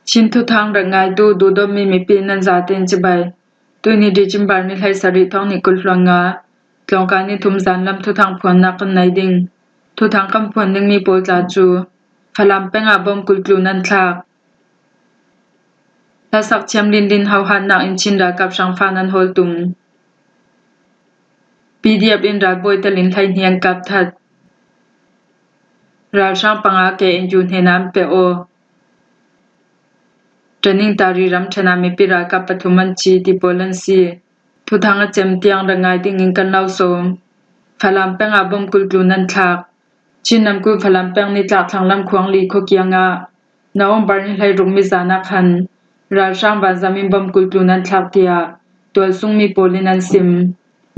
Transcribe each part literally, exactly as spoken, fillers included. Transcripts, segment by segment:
Chin thuthang rak ngaitu duhdawtmi mipi nan zaten cibai. Tuini December ni hleisarih thawng ni kul hluan nga, tlawngkai ni thum zanlam thuthang phuannak kan nei ding. Thuthang kan phuan dingmi pawl tla cu Falam peng ah bom kultlu nan thlak. Hlasak thiam linlin hohatnak in Chin ralkap hrangfa nan hawl tum. P D F in ralbawi telin hleihnih an kap that. Ralhrang panga K N U hnenah an pe aw. Training tari ramṭhen ah mipi ralkap pathum an thi ti pawl an si. Thuthang a cem tiang rak ngai dingin kan lo sawm. Falam peng ah bom kultlu nan thlak. Chin ramkulh Falam peng nitlak thlanglam khuangli khua kiangah November ni hleiruk mizan ah khan ralhrang vanzam in bom kultlu nan thlak tiah tualsungmi pawl in an sim.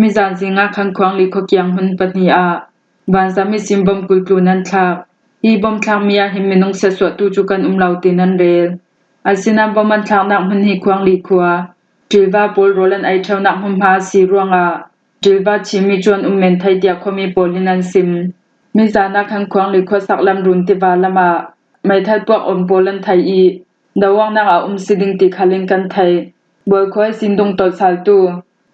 Mizan zing ah khan khuangli khua kiang hmun pahnih ah vanzam ihsin bom kultlu nan thlak. Hi bom thlakmi ah hin minung siatsuahtu cu kan um lo ti nan rel. Asinain bom an thlaknak hmun hi khuangli khua, ṭilva pawl rawl an ei ṭheunak hmunhma a si ruangah ṭilva thimmi cu an um men thei tiah khuami pawl in an sim. Mizan ah khan khuangli khuasak lam run tiva lamah meithal puak om pawl an thei i, doawknak a um si ding ti khal in kan thei. Bual khua ihsin dungtolh saltu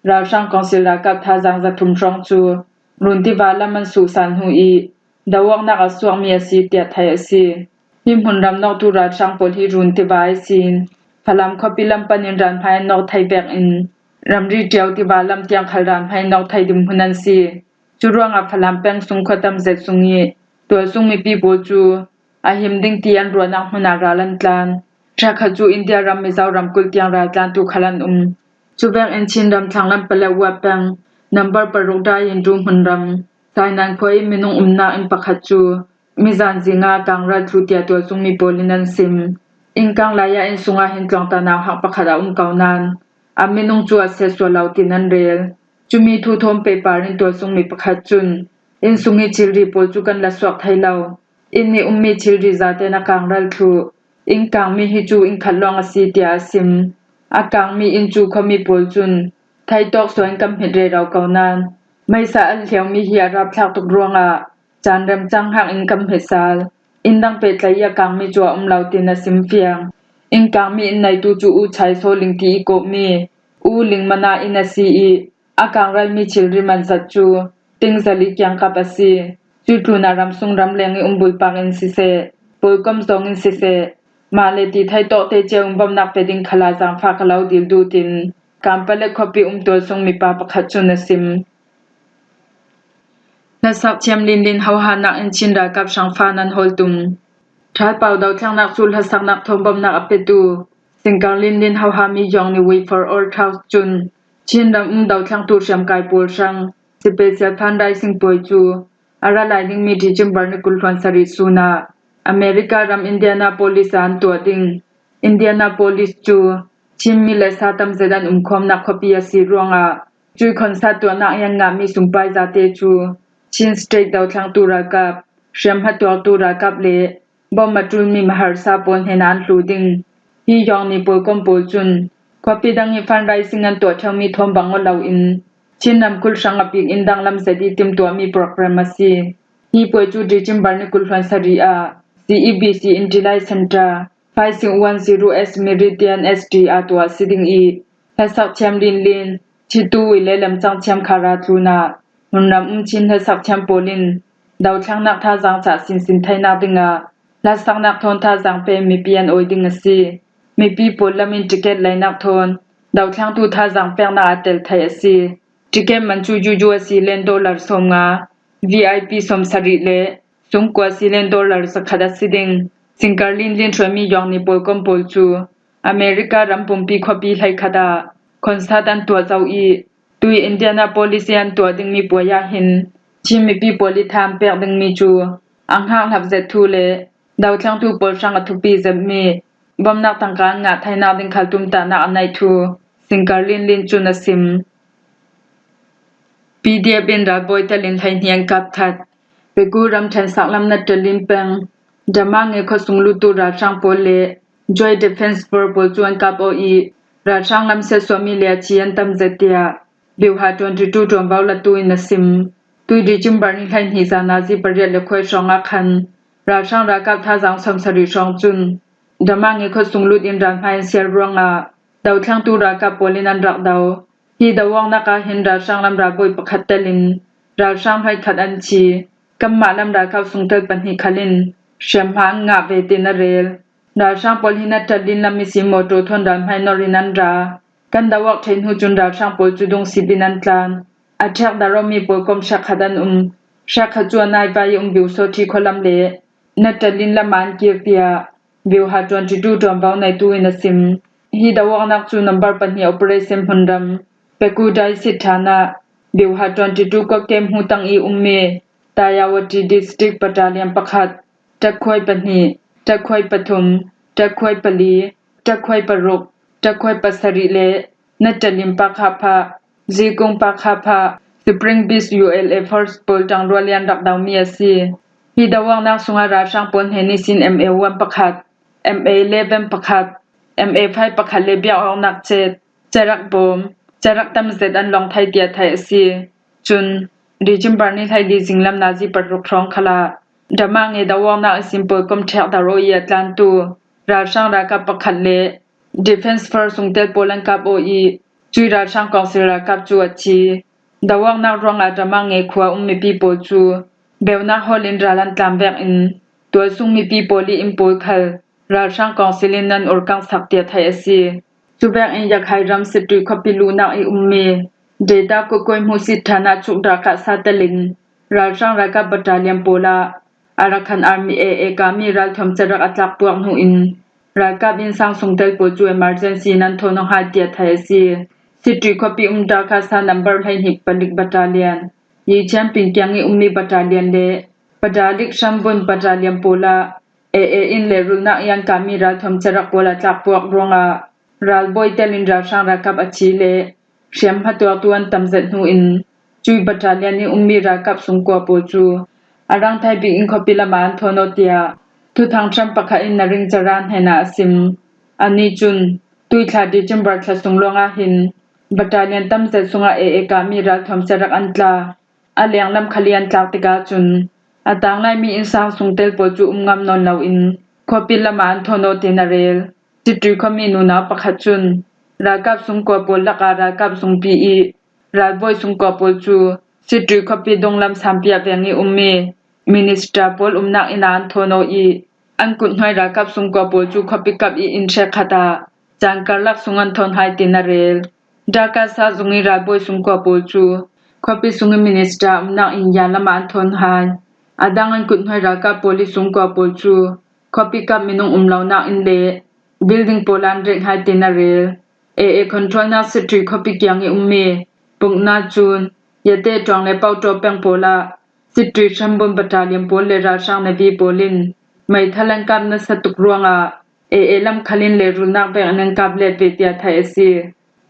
ralhrang kawngsil ralkap thazaang zathum hrawng cu run tiva lam an suhsal hnu i, doawknak a suakmi a si tiah theih a si. Hi hmunram nawktu ralhrang pawl hi run tiva ihsin Falam khuapi lam panin ralhmai an nawk thei vekin ramri ṭio tiva lam tiang khal ralhmai an nawk thei dinhmun an si. Cu ruangah Falam peng sung khuatam zet sung i tualsung mipi pawl cu a him ding ti an ruahnak hmun ah ral an tlan. Ṭha khat cu India ram Mizoram kulh tiang raltlantu khal an um. Cu vekin Chin ram thlanglam paleuh uah peng number paruk dai in ru hmunram Sainan khua i minung umnak inn pakhat cu mizan zing ah kangral thlu tiah tualsungmi pawl in an sim. Inn kang lai ah inn sungah hin tlawngta nauhak pakhat a um ko nain a minung cu a siatsuah lo tin an rel. Cumi thu thawn pehpar in tualsungmi pakhat cun inn sung i thilri pawl cu kan la suak thei lo. Inn i ummi thilri zaten a kangral thluh. Inn kangmi hi cu inn khat lawng a si tiah a sim. A kangmi inn cu khuami pawl cun theitawk suah in kan hmit rero ko nain meisa an hliaumi hi a rapthlak tuk ruangah caan remcang hngak in kan hmit sal. Inn dang pehtlai i a kangmi cu a um lo tin a sim fiang. Inn kangmi inn neitu cu U Chai Saw Ling ti i kawhmi U Ling Mana inn a si i, a kangralmi thilri man zat cu Ting Zali kiangkap a si. Cu tlunah ramsung ramleng i umbulpak in siseh, pawlkom zong in siseh, mah le ti theitawk te cio in bawmhnak pe ding khalah zaangfah ka lo dil duh tin Kanpale khuapi um tualsung mipa pakhat cun a sim. Hlasak thiam linlin hohanak in Chin ralkap hrangfa nan hawl tum. Ṭhalpau dothlennak cu hlasaknak thawn bawmhnak a petu singkar linlin hohami Yawng Ni We For All Trust cun Chin ram um dothlengtu hriamkai pawl hrang special fundraising puai cu a ra lai dingmi December ni kul hluan sarih sun ah America ram Indianapolis ah an tuah ding. Indianapolis cu Chinmi le sa tam zet an umkhawmnak khuapi a si ruangah cuih concert tuahnak i an ngahmi sumpai zate cu Chin State dothlengtu ralkap, hriamhma tuartu ralkap le bawm a ṭulmi maharsa pawl hnenah an hlu ding. Hi Yawng Ni pawlkom pawl cun khuapi dang i fundraising an tuah ṭheumi thawn bang aw loin Chin ramkulh hrang a bik in danglam zet i timtuahmi program a si. Hi puai cu December ni kul hluan sarih ah C E B C Intilai Center, five six one zero S Meridian S D ah tuah a si ding i, hlasak thiam linlin, thitu i le lemcang thiam kha ra tlunah hmunram um Chin hlasak thiam pawl in dothlengnak thazaang cah sinsin theinak dingah hlasaknak thawn thazaang pe mipi an awi ding a si. Mipi pawl lam in ticket leinak thawn dothlengtu thazaang peknak a tel theih a si. Ticket man cu U U a si len dollar sawmnga, V I P sawmsarih le sungkua si len dollar zakhat a si ding. Singkar linlin hruaimi Yawng Ni pawlkom pawl cu America ram pumpi khuapi hleikhat ah concert an tuah zo i, tui Indianapolis i an tuah dingmi puai ah hin Chin mipi pawl i tha an pek dingmi cu a hngak hlap zet thu le dothlengtu pawl hrang a thupi zetmi bawmhnak tangka an ngah theinak ding khal tumtahnak a neih thu singkar linlin cun a sim. P D F in ralbawi telin hleihnih an kap that. Pegu ramṭhen saklam na ṭelin peng Damange khuasung lutu ralhrang pawl le Joint Defence Force pawl cu an kap aw i, ralhrang lam siatsuahmi le a thi an tam zet tiah Biuha twenty two ṭuanvo latu in a sim. Tui December ni hleihnih zan nazi pariat le khuai hrawng ah khan ralhrang ralkap thazaang sawmsarih hrawng cun Damange khuasung lutin ralhmai an sial ruangah dothlangtu ralkap pawl in an rak do. Hi doawknak ah hin ralhrang lam ralbawi pakhat telin ralhrang hloikhat an thi. Kanmah lam ralkap sungtel pahnih khal in hriamhma an ngah ve, tin a rel. Ralhrang pawl hi Natalin lam ihsin mawtaw thawn ralhmai nor in an ra. Kan doawk theih hnu cun ralhrang pawl cu dungsip in an tlan. A ṭhek dar awmi pawl kom hrekkhat an um. Hrekkhat cu a naivai i um Biusawthi khualam le Natalin lam ah an kir, tiah Biuha twenty two ṭuanvo neitu in a sim. Hi doawknak cu nambar pahnih operation hmunram Pekudai sit ṭhan ah Biuha twenty two kokte hmutang i ummi Tayawati District Battalion pakhat, Takhuai pahnih, Takhuai pathum, Takhuai pali, Takhuai paruk, Takhuai pasarih le Natalin Pakha phah, Zikung Pakha phah, Spring Beach U L A Force pawl ṭangrual i an rak domi a si. Hi doawknak sungah ralhrang pawl hnen ihsin M A one pakhat, M A eleven pakhat, M A five pakhat le biak awknak cet, cerak bawm, cerak tam zet an lawng thai tiah theih a si. Cun December ni hleili zinglam nazi paruk hrawng khal ah Damange doawknak ihsin pawl kom ṭhek dar aw i a tlantu ralhrang ralkap pakhat le Defence Force sungtel pawl an kap aw i cui ralhrang kawngsil ralkap cu a thi. Doawknak ruangah Damange khua um mipi pawl cu beunak hawl in ral an tlam vekin tualsung mipi pawl i inn pawl khal ralhrang kawngsil in an urkangsak tiah theih a si. Cuvek in Yakhai ram Sittui khuapi luhnak i ummi Data Kokoi hmusit ṭhan ah cuk ralkah sa telin ralhrang ralkap battalion pawl ah Arakan Army A A kami ralthuam cerak a tlakpuak hnu in ralkap innsang sungtel pawl cu emergency in an thawn aw hai tiah theih a si. Sittui khuapi um Dakasa number hleihnih palik battalion, Yi Chianping kiang i ummi battalion le Padalik Shambun battalion pawl ah A A in lehrulnak i an kami ralthuam cerak pawl a tlakpuak ruangah ralbawi telin ralhrang ralkap a thi le hriamhma tuaktu an tam zet hnu in cui battalion i ummi ralkap sungkua pawl cu a rang thai bik in khuapi lam ah an thawn aw tiah thuthang hram pakhat in Naring Cara hnenah a sim. Anih cun tuithla December thla sung lawng ah hin battalion tam zet sungah A A kami ralthuam cerak an tla. A lenglam khal i an tlak tikah cun a tang laimi innsang sungtel pawl cu um ngam nawn loin khuapi lam ah an thawn aw, tin a rel. Sittui khuami nunau pakhat cun ralkap sungkua pawl lakah ralkap sungpi i ralbawi sungkua pawl cu Sittui khuapi donglam Sampiah veng i ummi minister pawl umnak inn ah an thawn aw i an kuthnuai ralkap sungkua pawl cu khuapi kap i inn hrekkhat ah caan karlak sung an thawn hai, tin a rel. Dakasa zung i ralbawi sungkua pawl cu khuapi sung i minister umnak inn ya lam ah an thawn hai. A dang an kuthnuai ralkap pawl i sungkua pawl cu khuapi kap minung um lonak inn le building pawl ah an rek hai, tin a rel. A A controlnak Sittui khuapi kiang i ummi Pukna cun Yate ṭuang le Pauṭaw peng pawl ah Sittui Shambun battalion pawl le ralhrang navy pawl in meithal an kap nasa tuk ruangah A A lam khal in lehrulnak vek in an kap let ve tiah theih a si.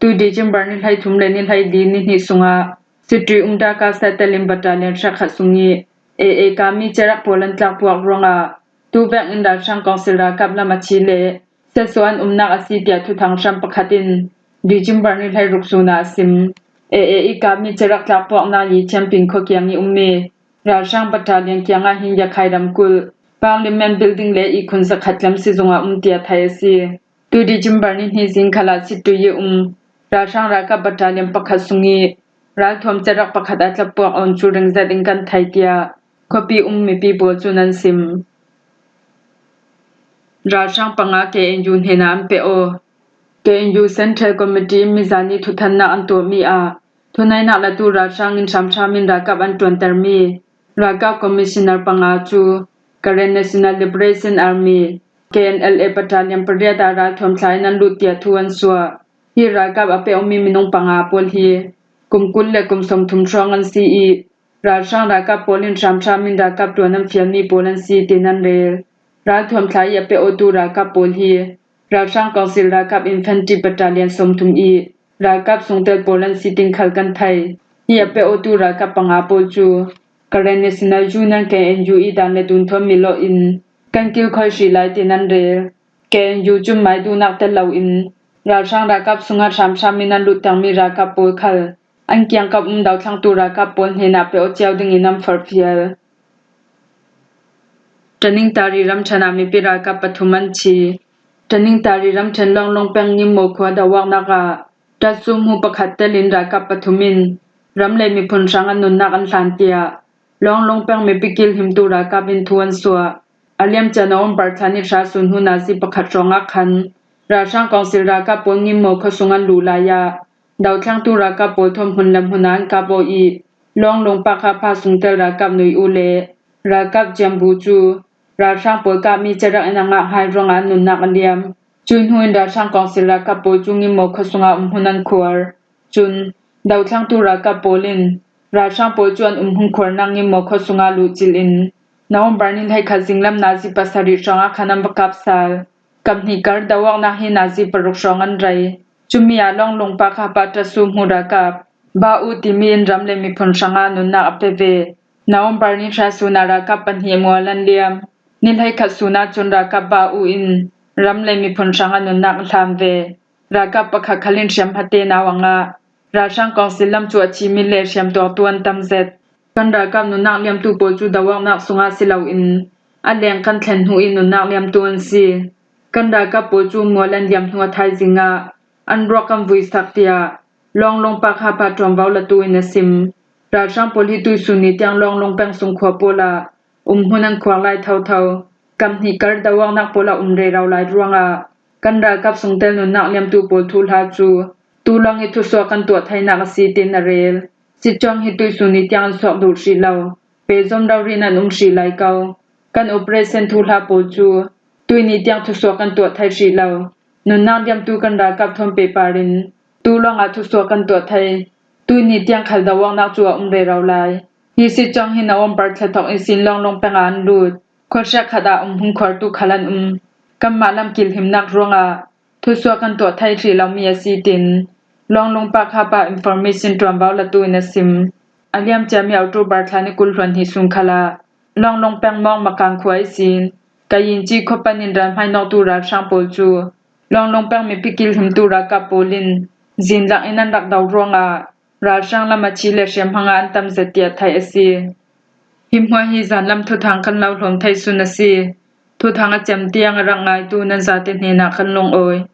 Tu December ni hleithum le ni hleili ni hnih sungah Sittui um Dakasa telin battalion hrekkhat sung i A A kami cerak pawl an tlakpuak ruangah tuvek in ralhrang kawngsil ralkap lam a thi le siatsuah an umnak a si tiah thuthang hram pakhat in December ni hleiruk sun ah a sim. A A i kami cerak tlakpuaknak Yi Chianping khua kiang i ummi ralhrang battalion kiangah hin Yakhai ramkulh Parliament Building le ihkhun zakhat tlem sizung ah um tiah theih a si. Tu December ni hnih zing khal ah Sittui i um ralhrang ralkap battalion pakhat sung i ralthuam cerak pakhat a tlapuak awn cu ringzet in kan thei tiah khuapi um mipi pawl cun an sim. Ralhrang panga K N U hnenah an pe aw. K N U Central Committee in mizani thuthannak an tuahmi ah thuneihnak latu ralhrang in hramhram in ralkap an ṭuantermi ralkap commissioner panga cu Karen National Liberation Army, K N L A battalion pariat ah ralthuam thla in an lut tiah thu an suah. Hi ralkap a pe awmi minung panga pawl hi kum kul le kum sawmthum hrawng an si i ralhrang ralkap pawl in hramhram in ralkap ṭuan an fialmi pawl an si, tin an rel. Ralthuam thla i a pe awtu ralkap pawl hi ralhrang kawngsil ralkap infantry battalion sawmthum i ralkap sungtel pawl an si, tin khal kan thei. Hi a pe awtu ralkap panga pawl cu Karen National Union, K N U i dan le dunthawn mi lawh in kan kilkhawi hrih lai, tin an rel. K N U cun mai duhnak tel loin ralhrang ralkap sungah hramhram in an luttangmi ralkap pawl khal an kiangkap um dothlangtu ralkap pawl hnenah pe aw cio dingin an forhfial. Taningtari ramṭhen ah mipi ralkap pathum an thi. Tanintari ramṭhen Longlong peng Ngimmo khua doawknak ah ṭatsum hmu pakhat telin ralkap pathum in ram le miphun hrangah nunnak an hlan tiah Longlong peng mipi kilhimtu ralkap in thu an suah. A liamcia November thla ni hra sun hnu nazi pakhat hrawngah khan ralhrang kawngsil ralkap pawl Ngimmo khuasung an luh lai ah dothlengtu ralkap pawl thawn hmun le hmun ah an kap aw ih Longlong Pakha pha sungtel ralkap Nui U le ralkap Ciambu cu ralhrang pawl kapmi cerak in a ngah hai ruangah an nunnak a liam. Cuih hnu in ralhrang kawngsil ralkap pawl cu Ngimmo khuasung ah umhmun an khuar. Cun dothlengtu ralkap pawl in ralhrang pawl cu an umhmun khuarnak Ngimmo khuasung ah luhcilh in November ni hleikhat zinglam nazi pasarih hrawngah khan an va kap sal. Kaphnih kar doawknak hi nazi paruk hrawng an rei. Cumi ah Longlong Pakha pha ṭatsum hmu ralkap Ba U timi in ram le miphun hrangah nunnak a pe ve. November ni hra sun ah ralkap pahnih mual an liam. Ni hleikhat sun ah cun ralkap Ba U in ram le miphun hrangah nunnak a hlan ve. Ralkap pakhat khal in hriamhma te nau a ngah. Ralhrang kawngsil lam cu a thimi le hriamtuaktu an tam zet. Kan ralkap nunnak liamtu pawl cu doawknak sungah si loin a leng kan thlen hnu ih nunnak liamtu an si. Kan ralkap pawl cu mual an liam hnu a thaizing ah an ruak kan vuisak tiah Longlong Pakha pha ṭuanvo latu in a sim. Ralhrang pawl hi tuihsun ni tiang Longlong peng sungkhua pawl ah umhmun an khuak lai thotho. Kaphnih kar doawknak pawl ah um rero lai ruangah kan ralkap sungtel nunnak liamtu pawl thuhla cu tu lawng ih thusuak kan tuah theinak a si, tiin a rel. Sitcawng hi tuihsun ni tiang an suak duh hrih lo. Pehzom rori in an um hrih lai ko. Kan operation thuhla pawl cu tuih ni tiang thusuak kan tuah thei hrih lo. Nunnak liamtu kan ralkap thawn pehpar in tu lawngah thusuak kan tuah thei. Tuih ni tiang khal doawknak cu a um rero lai. Hi sitcawng hi November thla thawk ihsin Longlong peng ah an lut. Khuahriak khat ah umhmun khuartu khal an um. Kanmah lam kilhimnak ruangah thusuak kan tuah thei hrih lomi a si, tiin Longlong Pakha pha information ṭuanvo latu in a sim. A liamciami October thla ni kul hluan hnih sun khal ah Longlong peng Mawng Makan khua ihsin Kayinci khua pan in ral hmainawktu ralhrang pawl cu Longlong peng mipi kilhimtu ralkap pawl in zinlak in an rak do ruangah ralhrang lam a thi le hriamhma ah an tam zet tiah theih a si. Hi hmuah hi zanlam thuthang kan lo hlawm thei sun a si. Thuthang a cem tiang a rak ngaitu nan zate hnenah kan lungawi.